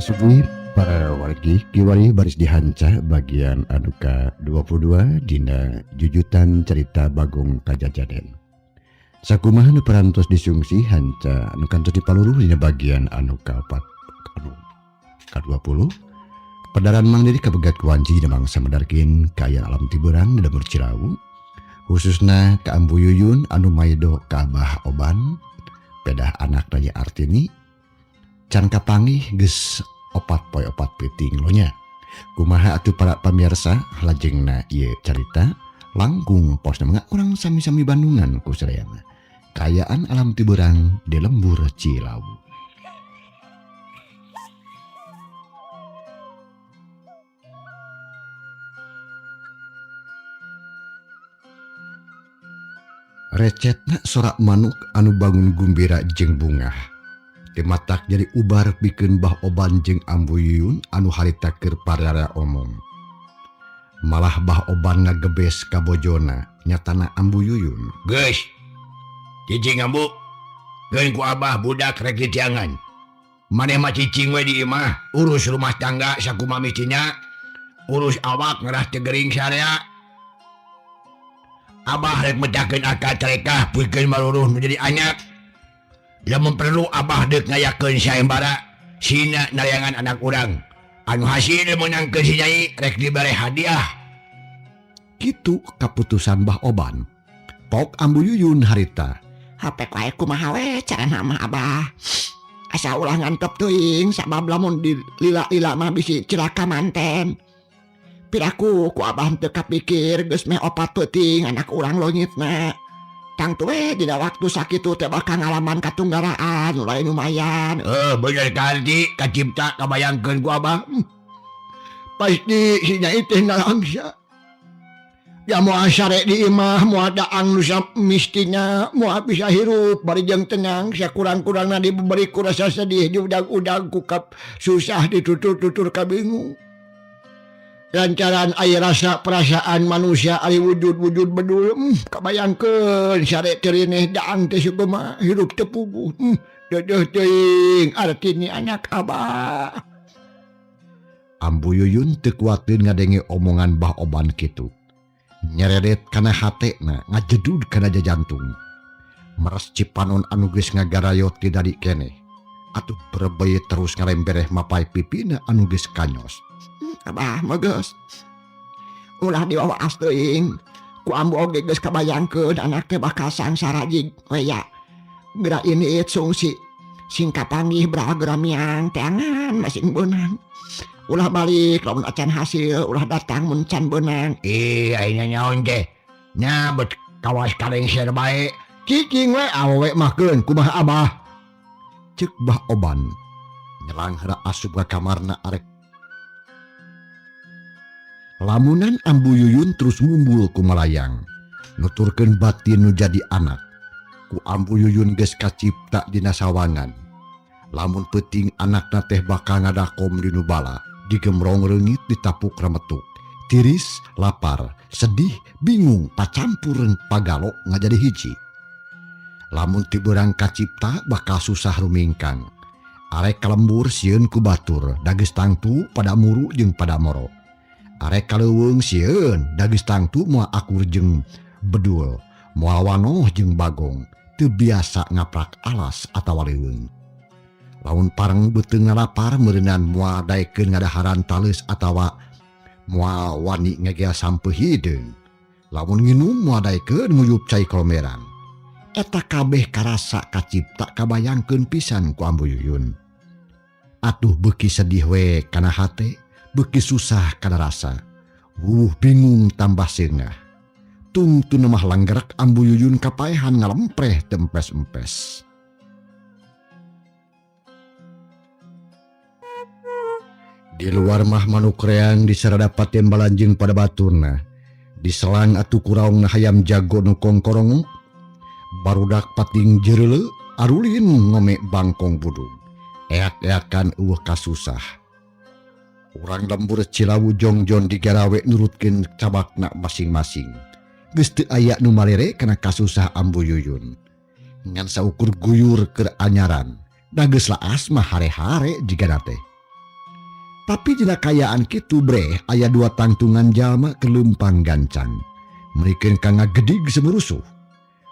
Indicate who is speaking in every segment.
Speaker 1: Sugih para wargi kiwari baris dihanca bagian anu ka 22 dina jujutan carita Bagong Kajajaden. Sakumaha nu parantos disungsi hanca anu kantos dipaluruh dina bagian anu ka 4 anu ka 20 Pedaran Mang Didi kabegat kuanci dina mangsa medarkeun kaayaan alam tibeurang di lembur Cilawu khususna ka Ambu Yuyun anu maido ka Abah Oban pedah anak Raja Artini can kapanggih geus 4 poe 4 peuting lonya. Kumaha atuh para pamirsa lajengna ieu carita langkung posna mangga urang sami-sami Bandungan ku sadayana. Kaayaan alam tibeurang di lembur Cilawu. Recetna sorak manuk anu bangun gumbira jeung bungah. Tematak jadi ubar pikeun Bah Oban jeung Ambu Yuyun anu harita keur parara omong. Malah Bah Oban ngagebes ka bojona nyatana Ambu Yuyun.
Speaker 2: Geus. Cicing Ambu. Geun ku Abah budak rek ditiangan. Maneh mah cicing we di imah, urus rumah tangga sakumaha mistina, urus awak ngerah teu gering sarea. Abah rek medahkeun akad tarekah pikeun maluruh nu jadi anak. Lamun perlu Abah deuk ngayakeun saembara sina narayangan anak urang. Anu hasil meunangkeun si Nyai rek dibere hadiah.
Speaker 1: Kitu kaputusan Bah Oban. Pok Ambu Yuyun harita.
Speaker 3: Hapek wae kumaha we carana mah Abah. Asa ulah ngantep teuing sabab lamun dilila-lila mah bisi cilaka manten. Piraku ku Abah teu kapikir geus meh 4 peuting anak urang leungitna. Tangtu we dina waktu sakitu teh bakal ngalaman katunggaraan lain lumayan.
Speaker 2: Bener karti kacipta kabayangkeun ku Abah. Pasti si Nyai teh nalangsa. Ya moal sare di imah, moal daang nu mistina, moal bisa hirup bari jeung tenang, sakurang-kurangna diberi ku rasa sedih diudag-udag ku kap susah ditutur-tutur kabingung. Lancaran aya rasa perasaan manusia ari wujud-wujud bedul, kabayangkeun sare teurineh daang teh sakumaha hirup teu puguh. Deudeuh teuing artini anak Abah.
Speaker 1: Ambu Yuyun teu kuateun ngadenge omongan Bah Oban kitu. Nyeredet kana hatena, ngajedud kana jajantung. Meres cipanon anu geus ngagarayot ti dari keneh. Atuh berebeuy terus ngarembereh mapai pipina anu geus kanyos.
Speaker 3: Abah mah geus. Ulah diwawaas teuing. Ku ambu oge geus kabayangkeun anak teh bakal sangsara jig weya. Geura ini sungsi sing kapanggih bra miang teangan masing beunang. Ulah balik lamun acan hasil, ulah datang mun can beunang.
Speaker 2: Ayeuna nyaon teh? Nya bet kawas kalengser bae. Cicing we awewe mah keun kumaha Abah?
Speaker 1: Ceuk Bah Oban. Nyelang heula asup ka kamarna arek. Lamunan Ambu Yuyun terus mumbul ku malayang. Nuturkeun batin nu jadi anak. Ku Ambu Yuyun geus kacipta dina sawangan. Lamun peuting anakna teh bakal ngadakom di nu bala, digemrong reungit ditapuk remetuk. Tiris, lapar, sedih, bingung, pacampureun pagalok ngajadi hiji. Lamun tibeurang kacipta bakal susah rumingkang. Arek kalembur sieun ku batur, da geus tangtu pada muru jeung pada moro. Arek kaleuweung sieun, da geus tangtu moal akur jeung bedul, moal wanoh jeung bagong, teu biasa ngaprak alas atawa leuweung. Lamun pareng beuteung ngalapar meureunan moal daekeun ngadaharan taleus atawa moal wani ngegel sampeuh hideung. Lamun nginum moal daekeun nguyup cai kolomeran. Eta kabeh karasa kacipta kabayangkeun pisan ku Ambu Yuyun. Atuh beuki sedih we kana hate, beuki susah kana rasa. Wuh bingung tambah seungah. Tungtuna mah langgerak Ambu Yuyun kapaehan ngalempreh teu empes-empes. Di luar mah manuk reang disarada paten balanjing pada baturna. Diselang atuh kuraongna hayam jago nu kongkorongok. Barudak pating jereuleu arulin ngome bangkong budug. Eak-eakan eueuh kasusah. Urang lembur Cilawu jongjon digarawe nurutkeun cabakna masing-masing. Geus teu aya nu malere kana kasusah Ambu Yuyun. Ngan saukur guyur keur anyaran. Da geus laas mah hare-hare jigana teh. Tapi dina kayaan kitu breh aya dua tangtungan jalma keur leumpang gancang. Merikeun ka ngagedig semurusuh.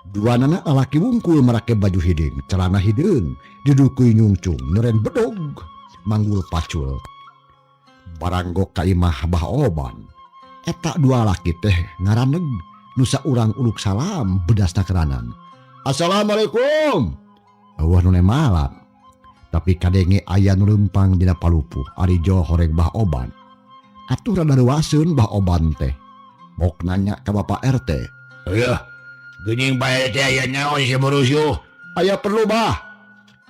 Speaker 1: Duanana lalaki wungkul marake baju hideung, celana hideung, didukui nyungcung, nyeren bedog, manggul pacul. Baranggok ka imah Bah Oban. Eta dua laki teh ngaraneg nu saurang uluk salam bedasna keranan. Assalamualaikum. Eueuh nu nemalan. Tapi kadenge aya nu leumpang dina palupuh ari jol horeng Bah Oban. Atuh rada reuaseun Bah Oban teh. Bok nanya ka Bapak RT.
Speaker 2: Eueuh, geuning Pak RT aya naon si murusuh?
Speaker 1: Aya perlu bah.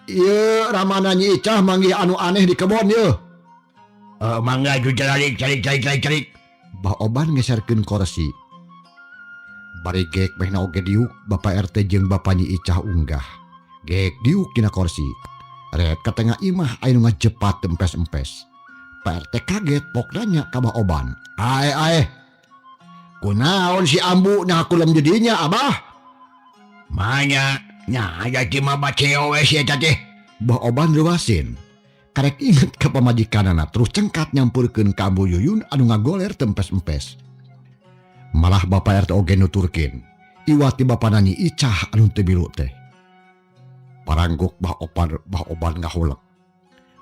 Speaker 1: Ieu ramana Nyi Icah manggih anu aneh di kebon yeuh.
Speaker 2: Mangga cu calik calik calik calik calik.
Speaker 1: Bah Oban ngeserkeun korsi. Bari gek mehna oge diuk Bapak RT jeung Bapa Nyi Icah unggah. Gek diuk dina korsi. Ret ka tengah imah aya nu ngajepat empes-empes. Pak RT kaget pok nanya ka Bah Oban. Ae ae. Kunaon si ambu nah kulem jadinya Abah?
Speaker 2: Manya nya aya mah baceo we si eta teh.
Speaker 1: Bah Oban reuasin. Karek inget ka pamajikanana terus cengkat nyampurkeun ka Ambu Yuyun anu ngagoler tempes-empes. Malah Bapak RT oge nuturkeun. Iwati bapana Nyi Icah anu teu milu teh. Paranggok Bah Oban, Bah Oban ngahuleng.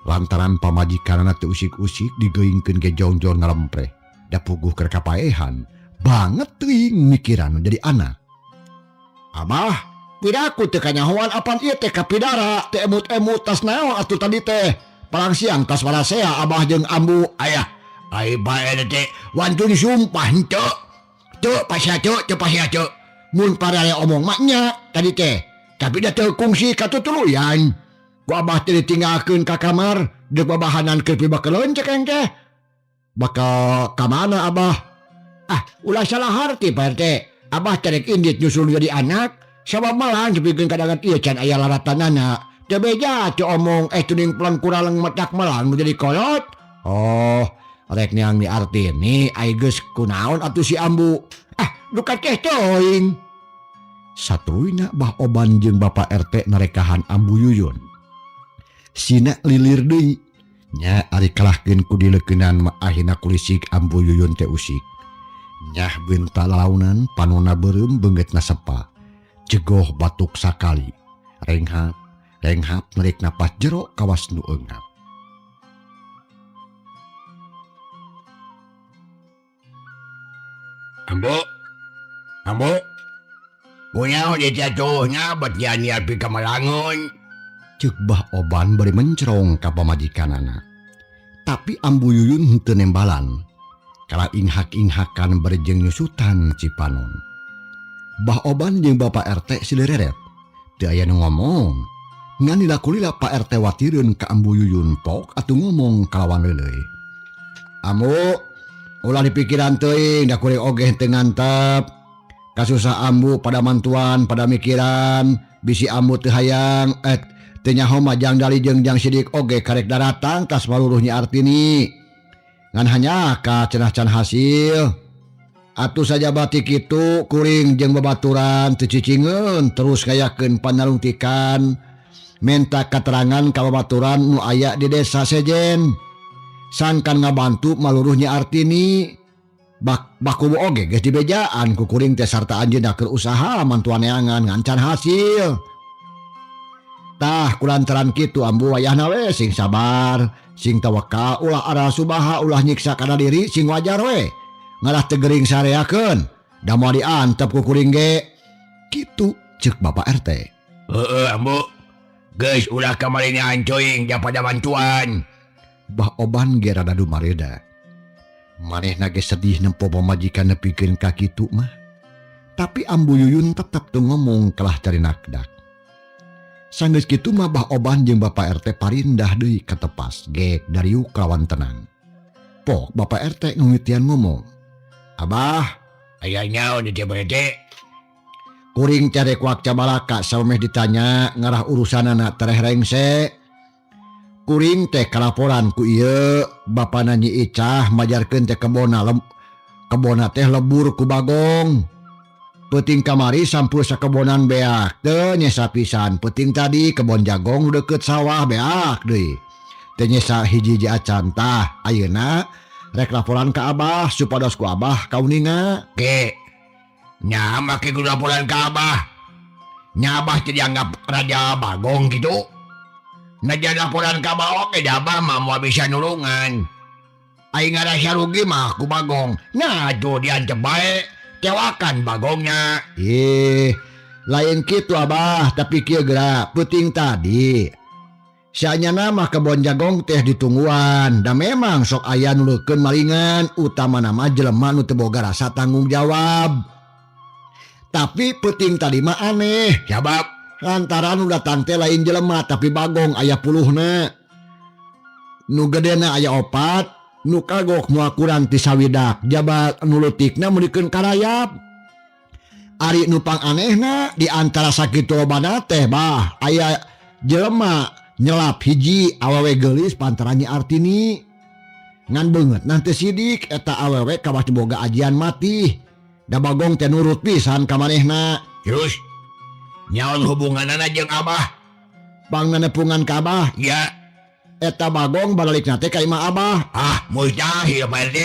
Speaker 1: Lantaran pamajikanana teu usik-usik digeungkeun ge jongjon ngalempreh. Da puguh keur kapaehan. Banget teuing mikiran jadi anak. Abah, piraku teu kanyahoan apan ieu teh kapidara, teu emut-emut tas naon atuh tadi teh. Palang siang tas warasea abah jeung ambu.
Speaker 2: Ayah, ai bae teh wantun sumpah henteu. Teu pasea teu, teu pasea teu.
Speaker 1: Mun paraya omong mah nya tadi teh. Tapi da teu kungsi katutuluyan. Ku abah teh ditinggalkeun ka kamar, deuk babahanan keur pibakeleun cek aing teh. Bakal ka mana abah?
Speaker 2: Ah, ulah salah harti Pak RT. Abah terek indit nyusul jadi anak, sabab malang dipikeun kadangan ieu can aya laratanana. Teu beja teu omong tuning pelang kuraleng metak melang nu jadi kolot.
Speaker 1: Oh, rek neang ni artini ai geus kunaon atuh si ambu.
Speaker 2: Ah, duka teh teuing.
Speaker 1: Satuluyna Bah Oban jeung Bapak RT narekahan Ambu Yuyun. Sina lilir deui. Nya ari kalahkeun ku dileukeunnan mah ahina kulisik Ambu Yuyun teh usik. Nyah beunta lalaunan panona beureum beungeutna sepa. Cegoh batuk sakali. Renghap, renghap narik napas jero kawas nu eungap.
Speaker 2: Ambu. Ambu. Kunaon ieu teh atuh nya bet niat pika malangun.
Speaker 1: Ceuk Bah Oban bari mencrong ka pamajikanana. Tapi Ambu Yuyun henteu nembalan. Kala inghak-inghakan bari jeung nyusutan cipanon. Bah Oban jeung Bapak RT silireret. Teu aya nu ngomong. Ngan dilakulila Pak RT watireun ka Ambu Yuyun pok atuh ngomong kalawan leuleuy. Ambu, ulah dipikiran teuing da kuring oge henteu ngantep. Kasusah ambu pada mantuan, pada mikiran, bisi ambu teu hayang, teu nyaho mah jang dali jeung jang sidik oge karek daratang tas maluruh Nyi Artini. Ngan hanya ka cenah can hasil. Atuh saja batik kitu kuring jeung babaturan teu cicingeun terus ngayakeun panalungtikan menta katerangan ka babaturan nu aya di desa sejen. Sangkan ngabantu maluruh Nyi Artini. Baku oge geus dibejaan ku kuring teh sarta anjeunna keur usaha mantuan neangan ngan can hasil. Tah kulantaran kitu ambu wayahna we sing sabar, sing tawakal, ulah ara subaha, ulah nyiksa kana diri, sing wajar we. Ngalah teu gering sareakeun, da moal diantep ku kuring ge. Kitu ceuk Bapak RT.
Speaker 2: Heeh ambu. Geus ulah kamari ngancuing da pada bantuan.
Speaker 1: Bah Oban ge rada dumareda. Manehna ge sedih nempo pamajikan nepikeun ka kitu mah. Tapi Ambu Yuyun tetep teu ngomong kalah cari nakdak. Sanggeus kitu mah Bah Oban jeung Bapak RT parindah deui ka tepas gek dariuk kalawan tenang. Pok Bapak RT ngungitian ngomong. Abah,
Speaker 2: aya nyaon di RT?
Speaker 1: Kuring carek wak cabalaka samemeh ditanya ngarah urusanana tereh rengse. Kuring teh kalaporan ku ieu bapana Nyi Icah majarkeun teh kebona kebona teh lebur ku bagong. Peuting kamari sampeu sakebonan beak teu nyesa pisan. Peuting tadi kebon jagong deukeut sawah beak deui. Teu nyesa hiji-hiji acan tah ayeuna rek laporan ka Abah supados ku Abah kauninga.
Speaker 2: Ge nya make kudu laporan ka Abah. Nya Abah teh dianggap raja Bagong kitu. Najan laporan ka Abah oge da Abah mah moal bisa nulungan. Aing ngarasa rugi mah ku Bagong. Nah atuh diantep bae tewakan Bagongnya.
Speaker 1: Ih, lain kitu Abah, tapi kieu geura peuting tadi. Sanyana mah kebon jagong teh ditungguan da memang sok aya nu leukeun malingan utamana mah jelema nu teu boga rasa tanggung jawab. Tapi peuting tadi mah aneh.
Speaker 2: Sabab
Speaker 1: lantaran nu datang teh lain jelema tapi Bagong aya puluhna. Nu gedena aya 4, nu kagok moal kurang ti sawidak, jabat nu leutikna meulikeun karayap. Ari nu pang anehna di antara sakitu lobana teh bah aya jelema nyelap hiji awewe geulis pantaran Nyi Artini. Ngan beungeut nah teu sidik eta awewe kawas boga ajian mati. Da Bagong teh nurut pisan ka manehna.
Speaker 2: Terus nyaon hubunganana jeung Abah?
Speaker 1: Pangna nepungan ka Abah?
Speaker 2: Ya.
Speaker 1: Eta Bagong balalikna teh ka imah Abah.
Speaker 2: Ah, mustahil Pak RT.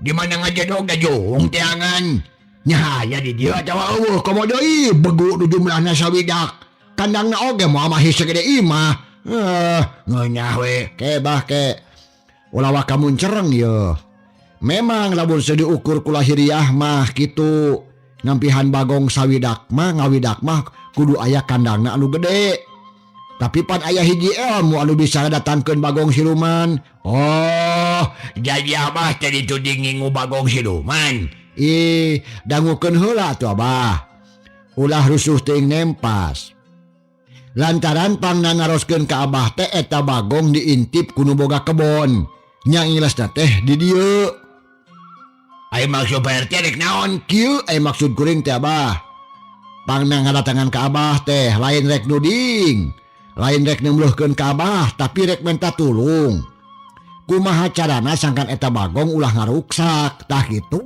Speaker 2: Di mana ngajedog gajung teangan? Nya aya di dieu atawa
Speaker 1: eueuh komo deui begu nu jumlahna sawidak. Kandangna oge moal mahi segede imah.
Speaker 2: Ngeunah we.
Speaker 1: Ke bah ke. Ulah waka muncereng yeuh. Memang lamun seudi ukur ku lahiriah mah kitu. Ngampihan Bagong sawidak mah ngawidak mah kudu aya kandangna anu gede. Tapi pan aya hiji ilmu anu bisa datangkeun Bagong siluman.
Speaker 2: Oh, jadi Abah teh dituding ngingu Bagong siluman.
Speaker 1: Ih, dangukeun heula atuh Abah. Ulah rusuh teuing nempas. Lantaran pangna naroskeun ka Abah teh eta Bagong diintip ku nu boga kebon. Nya ngilasna teh di dieu.
Speaker 2: Ai maksud Pak RT rek naon?
Speaker 1: Kieu ai maksud kuring teh Abah. Pangna ngadatangan ka Abah teh lain rek nuding, lain rek nembleuhkeun ka Abah, tapi rek menta tulung. Kumaha carana sangkan eta Bagong ulah ngaruksak tah kitu?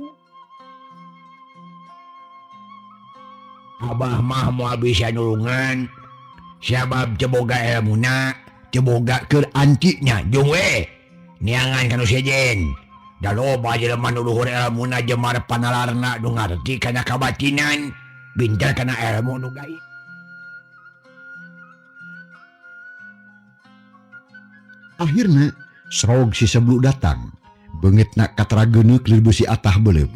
Speaker 2: Abah mah moal bisa nulungan. Sabab teu boga elmuna, teu boga keur ancina jeung we neangan ka nu sejen. Da loba jelema nu luhur elmuna jeung panalarna nu ngarti kana kabatinan, pinter kana elmu nu gaib.
Speaker 1: Akhirna srog si Seblu datang. Beungeutna katarageuneuh lir beusi atah beuleum.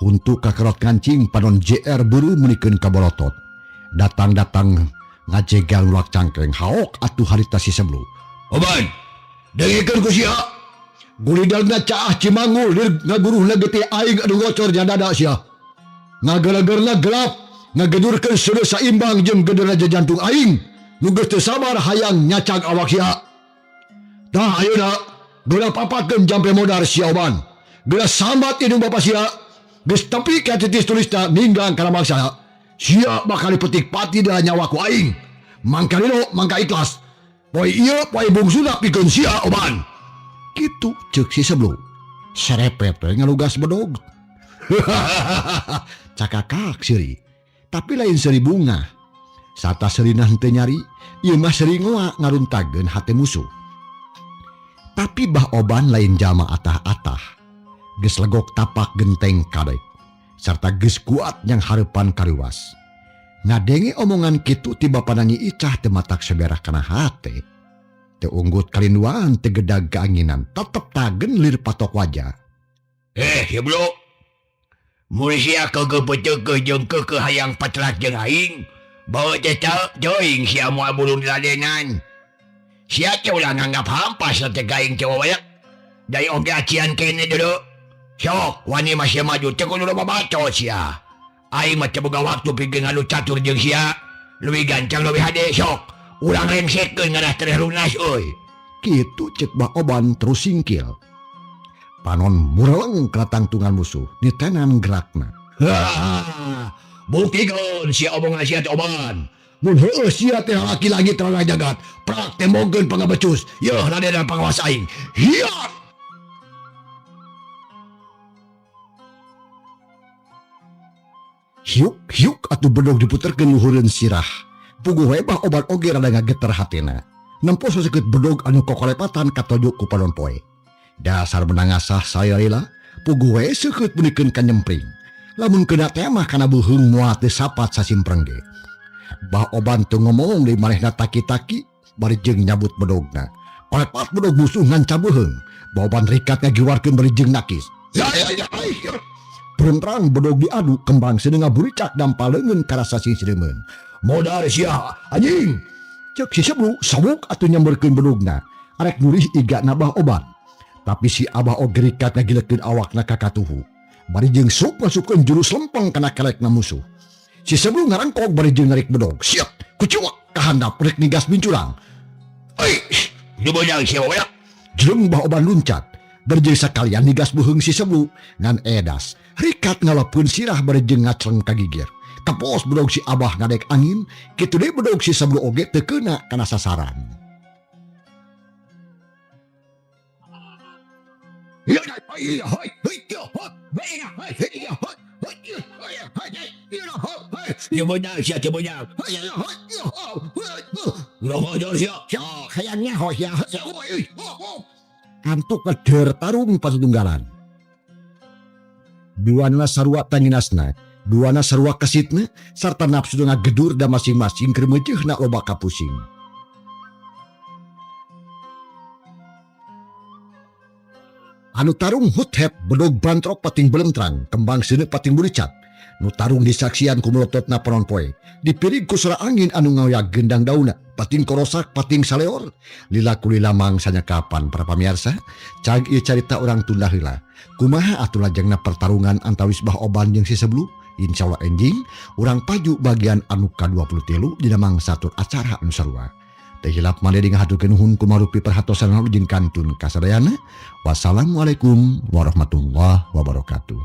Speaker 1: Huntu kakerot ngancing panon JR beureum meunikeun ka borotot. Datang-datang ngajegal nulak cangkeng haok atuh harita si Seblu.
Speaker 2: Oban, dengekeun ku sia.
Speaker 1: Gulidalna caah Cimangul lir ngaguruhna getih aing anu ngocor nya dada sia. Ngagelegerna gelap, ngagedurkeun seureuh saimbang jeung gederna jantung aing. Nu geus teu sabar hayang nyacag awak sia. Tah ayeuna geura papakeun jampe modar sia Oban. Geura sambat indung bapa sia. Geus tepi ka titis tulisna ninggang kana mangsa. Sia bakal dipetik pati da nyawa ku aing. Mangka lilo, mangka ikhlas. Poe ieu poe bungsuna pikeun sia Oban. Kitu ceuk si Seblu. Serepet we ngalugas bedog. Cakakak seuri. Tapi lain seuri bunga. Sarta seurina henteu nyari, ieu mah seuri ngoa ngaruntageun hate musuh. Tapi Bah Oban lain jalma atah-atah. Geus legok tapak genteng kadek. Sarta geus kuat yang hareupan kariwas. Ngadenge omongan kitu ti bapana Nyi Icah teu matak seberah kana hate. Teu unggut kalinduan teu gedag keanginan, tetep tagen lir patok wajah.
Speaker 2: Ya bro. Mun sia keukeuh peuteukeuh jeung keukeuh hayang patelak jeung aing, bae teh teuing sia moal bulung diladenan. Sia teh ulah nganggap hampas teh gaing teh wawayak. Dari oge acian kene dulu. Sok wani mah sia maju teh kudu loba bacot sia. Aing mah teu boga waktu pikeun ngadu catur jeung sia. Leuwih gancang leuwih hade sok. Urang rengsekeun ngarah tereh lunas euy.
Speaker 1: Kitu ceuk Bah Oban terus singkil. Panon mureleng ka tangtungan musuh ditenan gerakna.
Speaker 2: Buktikeun sia omongan sia teh Oban.
Speaker 1: Mun heueuh sia teh laki lagi terang jagat, prak tembongkeun pangabecus. Yeuh raden pangawas aing. Hiat! Hiuk hiuk atuh bedog diputerkeun luhureun sirah. Puguh we Bah Oban oge rada ngageter hatena. Nempo saseukeut bedog anu kokolepatan katojo ku panon poe. Dasar menang ngasah salila puguh we seukeut meunikeun ka nyempring. Lamun kena teh mah kana beuheung moal teu sapat sasimpreng ge. Bah Oban teu ngomong deui manehna taki-taki bari jeung nyabut bedogna. Kolepat bedog musuh nganca beuheung. Bah Oban rikat ngagiwarkeun bari jeung nakis. Ya ya ya. Berentrang bedog diadu kembang seuneu ngaburicak dampal leungeun karasa sing sireumeun. Modar sia anjing. Ceuk si Seblu sawuk atuh nyamberkeun bedogna. Arek nurih igana Bah Oban. Tapi si Abah oge rikat ngagilekeun awakna ka katuhu. Bari jeung sok masukkeun jurus lempeng kana kelekna musuh. Si Seblu ngarengkok bari jeung narik bedog. Siap, kucuak ka handap rek nigas bincurang. Oi,
Speaker 2: dibeunang sia bae.
Speaker 1: Jreng Bah Oban luncat. Bari jeung sakalian nigas beuheung si Seblu ngan edas. Rikat ngalepeun sirah bari jeung ngacleng ka gigir. Kapos bedog si Abah ngadek angin, kitu deui bedog si Seblu oge teu keuna kana sasaran. Antuk keder tarung pasutunggalan. Duana sarua tanginasna, duana sarua kesitna, sarta nafsu ngagedur da masing-masing keur meujeuna loba kapusing. Anu tarung huthep bedog bantrok pating belentrang, kembang seuneu pating buricat. Nu tarung disaksian ku melototna panon poe. Dipirig ku sora angin anu ngaoyak gendang dauna, pating korosak pating saleor. Lila kulila mangsanya kapan para pamirsa, cag ieu carita urang tunda heula. Kumaha atuh lajengna pertarungan antawis Bah Oban jeung si Seblu? Insyaallah enjing urang paju bagian anu ka-23 dina mangsa tur acara anu sarua. Teu hilap maneh ngahaturkeun nuhun kumarupi perhatosan jeung kantun kasadayana. Wassalamualaikum warahmatullahi wabarakatuh.